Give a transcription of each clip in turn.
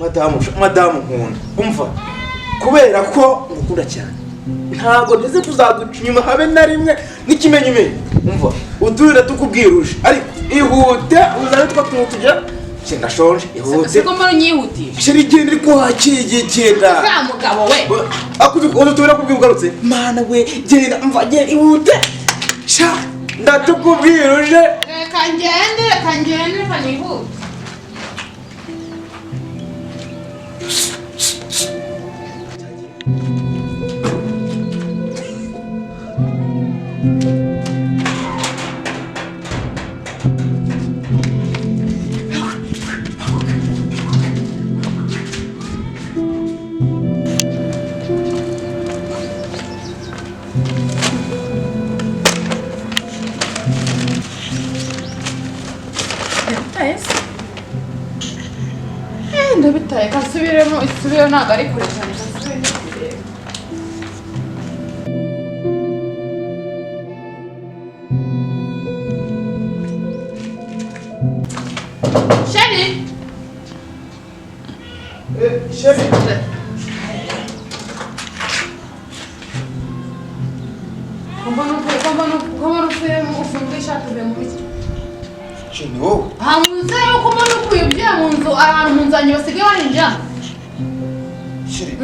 Madamu nkunda, umva, kubera ko ngukunda cyane ntabwo nteze kuzaguca inyuma habe na rimwe n'ikimenyimenyi. Umva, uturira tukubwiruje, ariko ihute uzane twa tuntu tugira. Ndashonje, ihute. Siko mbona unyihutisha. Shira, igenda iri kuhakeye, genda. Za mugabo we. Udutura kubwira ugarutse. Mana we, genda, umva, genda, ihute sha, ndatukubwiruje. Reka ngende, reka ngende, reka nihute. Ndabitaye se? Ndabitaye, kasubiremo, isubire, ntabwo ari kure cyane, kasubiremo kureba. Chérie! Chérie. Ko mbona uvuye ufunze ishati, uvuye mu biki? Chérie, ni wowe? Hanze yuko mbona ukuye ugiye mu nzu, ahantu mu nzu yanjye basigaye bahinjira. Chérie.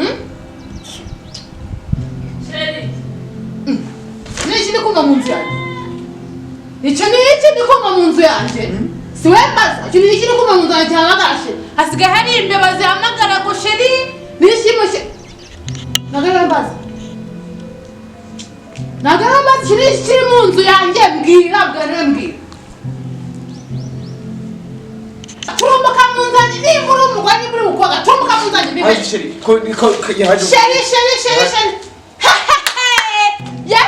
Chérie. Ni iki ndi kumva mu nzu yanjye? Icyo ni iki ndi kumva mu nzu yanjye? Si we mbaza, icyo ni iki ndi kumva mu nzu yanjye gihamagara chérie? Hasigaye hari imbeba zihamagara ngo chérie, ni iki mushye? Ntabwo ariwe mbaza. Ntabwo ariwe mbaza, iki ni iki kiri mu nzu yanjye? Mbwira, mbwira, niwe mbwira. Turumbuka mu nzu yanjye, niba uri umugore, niba uri umukobwa, turumbuka mu nzu yanjye Haje mbimenye. Chérie, ko yaje. Chérie, chérie, chérie, chérie. Ye!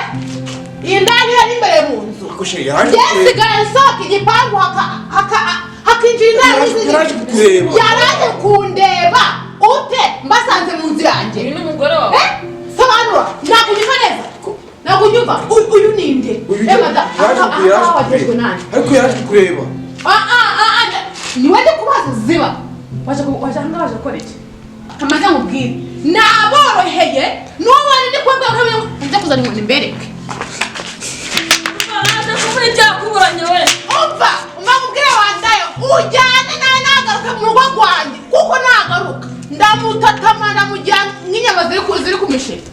Indani hari imbere mu nzu. Ko chérie yaje. Njye nsigaye nsohoka igipangu hakinjira indani. Yaraje kukureba. Yaraje kundeba ute mbasanze mu nzu yanjye? Uyu ni umugore wawe? Eh? Sobanura, ntabwo unyumva neza. Ntabwo unyumva. Uyu ni nde? Uyu Eh, mada, yaje aha yaje aha wagejwe kukureba. nande? Ariko yaje kukureba. Ah, ah, ah, ah, niwe ndi kubaza, ziba. Waje ahangaha, waje gukora iki? Kamaze nkubwire. Naboroheye, n'ubu ndi kubabwira ko njya kuzana inkoni mbereke. Baraza kuvuga ibyakuburanye we. Umva, umva nkubwire, wandayo, ujyane nawe nagaruke mu rugo rwanjye, kuko nagaruka ndamutatama, ndamujyana nk'inyama ziri ku mishito.